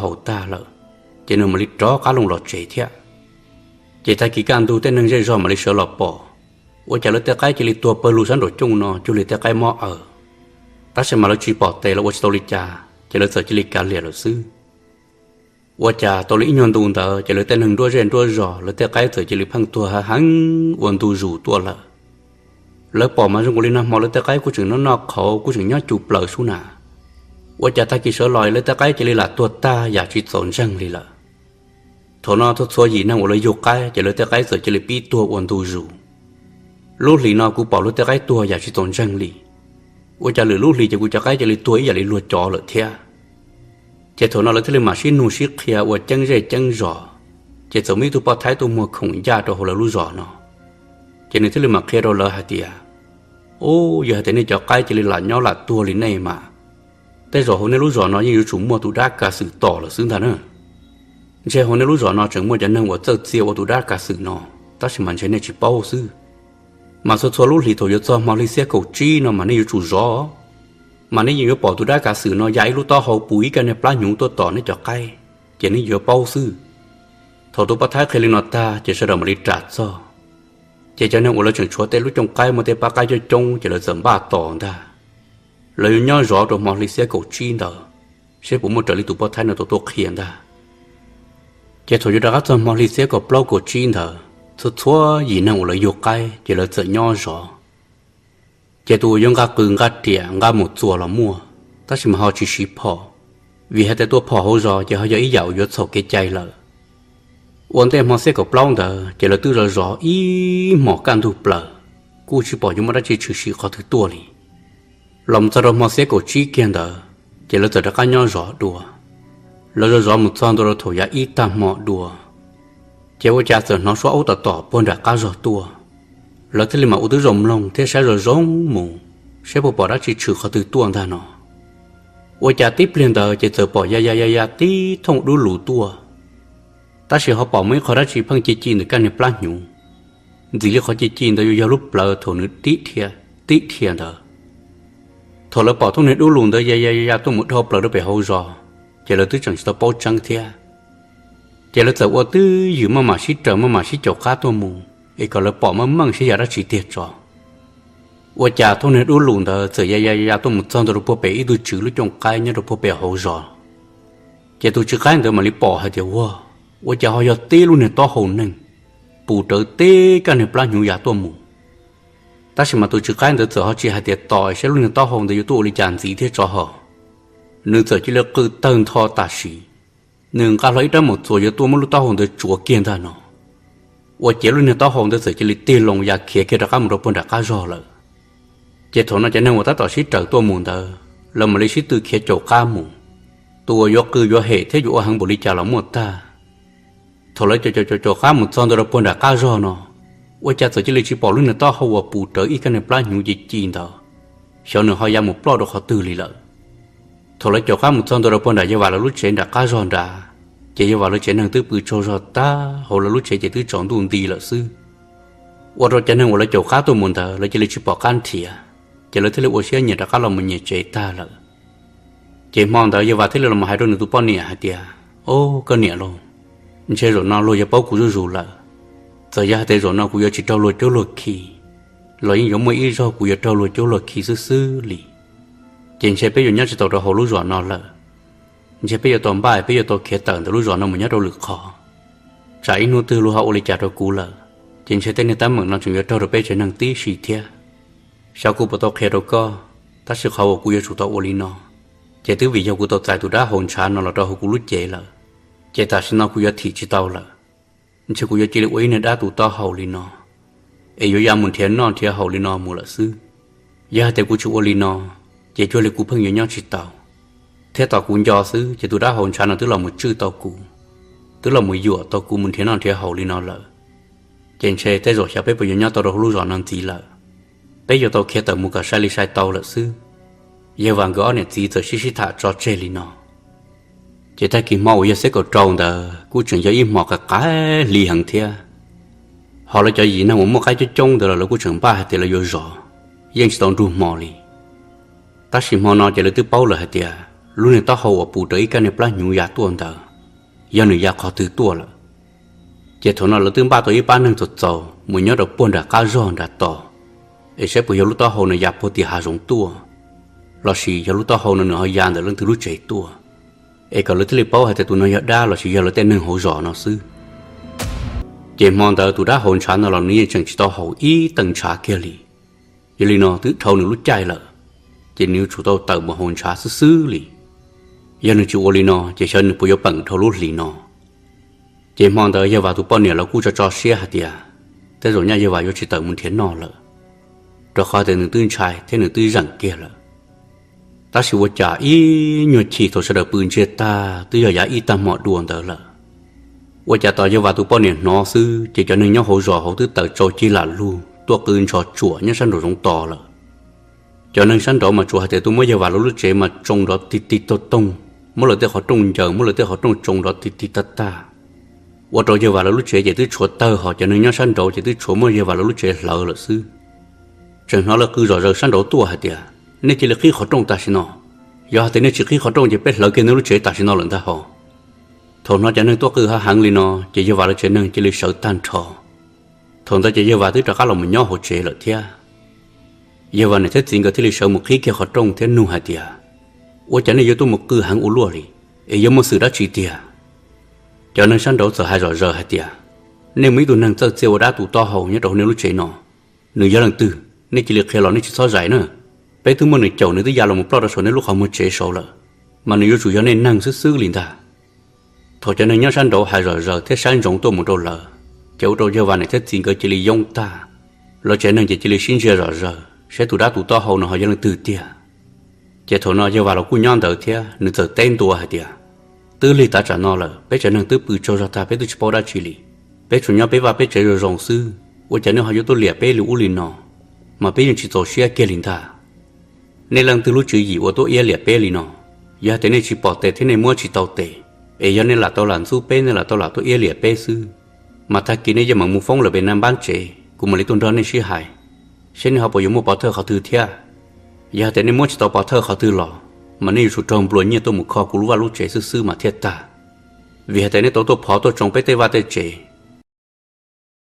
haus tag lawm, ces nws mam li rov qab loo los tsev thiab. Ces tag kis kaj ntug tej neeg zej zog mam li sawv los pom, ua cas lawv tej qaib cia li tuag pawg lug sab nraum cooj no cuag li tej qaib mob aws. Tab sis mas lawv tsis pom tes los ua tsis tau li cas, ces lawv txawm cia li kav liam lawm xwb. Ua cas tau li ib nyuag ntu ntawd ces lawv tej neeg nruab zej nruab zog lawv tej qaib txawm cia li pheej tuag heev heev ua ntu zus tuaj lawm. Lawv pom mas zoo nkaus li nag hmo lawv tej qaib kuj tseem noj noj qhauv kuj tseem nyob cuj plaws sub na. Ua cas tag kis sawv los lawv tej qaib cia li lam tuag tag yam tsis txaus ntseeg li lawm. Thaum no txhua txhua yim neeg uas lawv yug qaib ces lawv tej qaib txawm cia li pib tuag ua ntu zus. Lub hlis no kuv pom luag tej qaib tuag yam tsis txaus ntseeg li. Ua cas lwm lub hlis ces kuv cov qaib cia li tuag ib yam li luag cov lawm thiab. Ces thaum no lawv thiaj li mam sib nug sib qhia ua ceeb zej ceeb zos, ces txawm muaj ib tug poj thaib tuaj muag khoom ncaj rau hauv lawv lub zos no. Ces nws thiaj li mam qhia rau lawv hais tias, Ub, yog hais tias nej cov qaib cia li lam nyob lam tuag li nej mas, tej zaum hauv nej lub zos no yeej yuav tsum muaj tus dab kav xwm tom lawm xwb ntag na. Ntshe hauv nej lub zos no tseem muaj cov neeg uas txawj txia ua tus dab kav xwm no, tab sis mas ntshe nej tsis paub xwb. Mas txhua txhua lub hlis thaum yuav txog hmo hli xiab kaum tsib no mas nej yuav tsum zov, mas nej yeej yuav pom tus dab kav xwm no ya ib lub taub hau pus ib kaj niag plab hnyuv tuaj tom nej cov qaib, ces nej yuav paub xwb. Thaum tus poj thaib qhia li no tag ces sawv daws mam li ras txog. Ces cov neeg uas lawv tseem tshuav tej lub cooj qaib muaj tej pab qaib coob coob ces lawv txawm npaj tos ntag. Lawv yuav nyob zov rau hmo hli xiab kaum tsib ntawd, seb puas muaj raws li tus poj thaib no tau tuaj qhia ntag. Ces thaum yuav rov qab txog hmo hli xiab kaum plaub kaum tsib ntawd, txhua txhua yim neeg uas lawv yug qaib ces lawv txawm nyob zov. Ces tus uas yuav nqa qws nqa riam nqa mus txuas los muaj, tab sis mas ho tsis siv phom, vim hais tias tua phom hauv zos ces ho yog ib yam uas yuav txhaum kev cai lawm. Ua ntej hmo xiab kaum plaub ntawd ces lawv twb zov zov ib hmos kaj ntug plaws, kuj tsis pom yuav muaj dab tsi tshwm sim qhov twg tuaj li. Los mus txog rau hmo xiab kaum tsib kiag ntawd, ces lawv txawm rov qab nyob zov dua. Lawv zov zov mus txog ntua rau thaum yav ib tag hmo dua, ces ua cas txawm hnov suab aub tom tom puag nram qab zog tuaj. Lawv thiaj li mam ua tib zoo mloog thiab saib zoo zoo mus, saib puas pom dab tsi tshwm qhov twg tuaj ntag no. Ua cas tib pliag ntawd ces txawm pom ya ya ya ya tib thooj dub lus tuaj, tab sis ho pom muaj ib qho dab tsi pheej ci ci ntawm kaj niag plab hnyuv. Ntxim li qhov ci ci ntawd yuav yog lub plawv thaum nws tib dhia, tib dhia ntawd. Thaum lawv pom thooj niag dub lus ntawd ya ya ya ya tuaj mus dhau plaws rau pem hauv zos, ces lawv twb tseem tsis tau paub tseeb thiab. Ces lawv txawm ua twj ywm maj mam sib raws maj mam sib caum qab tuaj mus es kom lawv pom meej meej seb yog dab tsi tiag tso. Ua cas thooj niag dub lus ntawd txawm ya ya ya tuaj mus txog ntua rau puag pem ib tug tswv lub cooj qaib nyob rau puag pem hauv zos. Ces tus tswv qaib ntawd mam li pom hais tias, Ua, ua cas ho yog tib lub niag taub hau neeg pus rawv tib kaj niag plab hnyuv ya tuaj mus. Tab sis mas tus tswv qaib ntawd txawm ho tsis hais tias tos saib lub niag taub hau ntawd yuav tuaj ua li cas ntxiv thiab tso hos. Nws txawm cia li qw tawg ntho tam sim, nws nqa hlo ib rab mus txuas yuav tuaj muab lub taub hau ntawd tsuav kiag ntag no. Ua ciav lub niag taub hau ntawd txawm cia li tig loo ya khiav kiag rov qab mus rau puag nram qab zog lawm. Ces thaum no cov neeg uas tab tom sib raws tuaj mus ntawd lawv mam li sib tw khiav caum qab mus. Tus uas yuav qw yuav hem thiab yuav ua heev npaum li cas los muaj tag. Thaum lawv caum caum caum caum qab mus txog ntua rau puag nram qab zog no, ua cas txawm cia li tsis pom lub niag taub hau uas pus rawv ib kaj niag plab hnyuv ci ci ntawd, xyov nws ho ya mus ploj rau qhov twg li lawm. Thaum lawv caum qab mus txog ntua rau puag nram yawg Vam lawv lub tsev nram qab zog nrad, ces yawg Vam lawv tsev neeg twb pw tsaug zog tag, hauv lawv lub tsev ces twb tsaus ntuj nti lawm xwb. Ua rau cov neeg uas lawv caum qab tuaj mus ntawd lawv cia li tsis pom qab nrhiav, ces lawv thiaj li ua siab nyiam rov qab los mus nyias tsev tag lawm. Ces hmo ntawd yawg Vam thiaj li los hais rau nws tus poj niam hais tias, Au, koj niam lauj, ntshe zaum no luag yog paub kuv zuj zus lawm. Txawm yog hais tias zaum no kuv yuav tsis raug luag cuab luag khi, los yeej yuav muaj ib zaug kuv yuav raug luag cuab luag khi xwb xwb li. Ces ntshe peb yuav nyob tsis tau rau hauv lub zos no lawm. Ntshe peb yuav tau npaj, peb yuav tau khiav tawm ntawm lub zos no mus nyob rau lwm qhov. Tsam ib hnub twg luag ho ua li cas rau kuv lawm, ces ntshe tej niag teeb meem no tseem yuav raug rau peb tsev neeg tib si thiab. Xyov kuv puas tau qhia rau koj, tab sis qhov uas kuv yuav tsum tau ua li no, ces twb vim yog kuv tau txais tus dab hau ntshav no los rau hauv kuv lub cev lawm, ces tam sim no kuv yuav thim tsis tau lawm. Ntshe kuv yuav cia li ua ib niag dab tu taub hau li no, es yuav ya mus nrhiav noj nrhiav haus li no mus lawm xwb. Yog hais tias kuv tsis ua li no, ces cuag li kuv pheej yuav nyob tsis tau, thiab tos kuv nco xwb ces tus dab hau ntshav no twb los mus tswj tau kuv, twb los mus yuam tau kuv mus nrhiav noj nrhiav haus li no lawm. Ces ntshe tej zaum xyov peb puas yuav nyob tau rau hauv lub zos no ntxiv lawm. Peb yuav tau khiav tawm mus kom sai li sai tau lawm xwb. Yawg Vam nkawd ob niam txiv txawm sib sib tham tso tseg li no. Ces tag kis hmo uas yog xiab kaum rau ntawd kuj tseem yog ib hmo qaim qaim hli heev thiab. Ho lawv cov yim neeg uas muaj qaib coob coob ntawd los lawv kuj tseem npaj hais tias lawv yuav zov, yeej tsis tau nrug hmo li. Tab sis hmo no ces lawv twb paub lawm hais tias lub niag taub hau uas puv raws ib kab niag plab hnyuv ya tuaj ntawd, yog nws ya qhov twg tuaj lawm. Ces thaum no lawv twb npaj tau ib pab neeg txaus txaus mus nyob rau puag nram qab zog nram tos, es saib puas yog lub taub hau no ya puag tim hav zoov tuaj, lossis yog lub taub hau no nws ho ya ntawm leej twg lub tsev tuaj, es kom lawv thiaj li paub hais tias tus no yog dab lossis yog lawv tej neeg hauv zos no xwb. Ces hmo ntawd tus dab haus ntshav no los nws yeej tseem tsis tau haus ib teev ntshav kiag li. Yog li no twb dhau nws lub caij lawm, ces nws yuav tsum tau tawm mus haus ntshav xwb xwb li. Yog nws tsis ua li no ces xyov nws puas yuav peem dhau lub hlis no. Ces hmo ntawd Yawg Vam tus poj niam los kuj tso tso siab hais tias tej zaum nyaj Yawg Vam yuav tsis tawm mus nrhiav noj lawm, rau qhov tias nws twb ntshai thiab nws twb zeem kiag lawm. Tab sis ua cas ib nyuag chim thaum sawv daws pw ntsiag tag twb yog yav ib tag hmo dua ntawd lawm, ua cas tos Yawg Vam tus poj niam hnov xwb ces cov neeg nyob hauv zos hauv twb tawm tsau cig lam lug tuaj qw ntshov tsuam nyob sab nraum zoov tos lawm. Cov neeg sab nraud mas tsuas hais tias tuaj muab Yawg Vam lawv lub tsev mas tsoo nrov tig tig toog toog, muab lawv tej qhov rooj ncaws, muab lawv tej qhov rooj tsoo nrov tig tig tag tag. Ua rau Yawg Vam lawv lub tsev ces twb tshuav tawg, hos cov neeg nyob sab nraud ces twb tshuav muab Yawg Vam lawv lub tsev hlawv lawm xwb. Tseem hnov lawv qw zom zaws sab nraud tuaj hais tias, Nej cia li qhib qhov rooj tam sim no! Yog hais tias nej tsis qhib qhov rooj ces peb hlawv kiag nej lub tsev tam sim no lawm ntag hos! Thaum hnov cov neeg tuaj qw hav heev li no ces Yawg Vam lawv tsev neeg cia li sawv tag nrho. Thaum ntawd ces Yawg Vam twb rov qab los mus nyob hauv tsev lawm thiab. Yawg Vam niam thiab txiv nkawd thiaj li sawv mus qhib kiag qhov rooj thiab nug hais tias, Ua cas nej yuav tuaj mus qw heev ua luaj li, es yuav muaj xwm dab tsi tiag? Cov neeg sab nraud txawm hais zom zaws hais tias, Nej muaj ib tug neeg txawj txia ua dab tu taub hau nyob rau hauv nej lub tsev no. Nws yog leej twg, nej cia li qhia los nej tsis txhob zais na. Peb twb muab nws caum, nws twb ya los mus ploj rau saum nej lub qhov muag tsev saud lawm, mas nws yuav tsum yog nej neeg xwb xwb li ntag. Thaum cov neeg nyob sab nraud hais zom zaws thiab saib ntsoov tuaj mus rau lawv, ces ua rau Yawg Vam niam thiab txiv nkawd cia li yoob tag. Lawv tsev neeg ces cia li sib ntsia zom zaws saib tus dab tu taub hau no ho yog leej twg tiag. Ces thaum no Yawg Vam los kuj nyob ntawd thiab, nws txawm teb ntua hais tias, Twb lig tav tsam no lawm, peb tsev neeg twb pw tsaug zog tag, peb twb tsis paub dab tsi li. Peb tsuas nyob peb vaj peb tsev zoo zoo xwb, ua cas nej ho yuav tuaj liam peb li ub li no? Mas peb yeej tsis txaus siab kiag li ntag. Nej leej twg lub tswv yim uas tuaj iab liam peb li no? Yog hais tias nej tsis pom tes thiab nej muab tsis tau tes, es yog nej lam tau lam ntxub peb, nej lam tau lam tuaj iab liam peb xwb, mas tag kis nej yeej meem mus foob lawm pem naj npab tsev, kuv mam li tuaj nrog nej sib hais, saib nej ho puas yuav muaj pov thawj qhov twg thiab. Yog hais tias nej muab tsis tau pov thawj qhov twg los, mas nej yuav tsum raug nplua nyiaj tuaj mus kho kuv lub vaj lub tsev xwb xwb mas thiaj tag. Vim hais tias nej tau tuaj phov tuaj tsoo peb tej vaj tej tsev,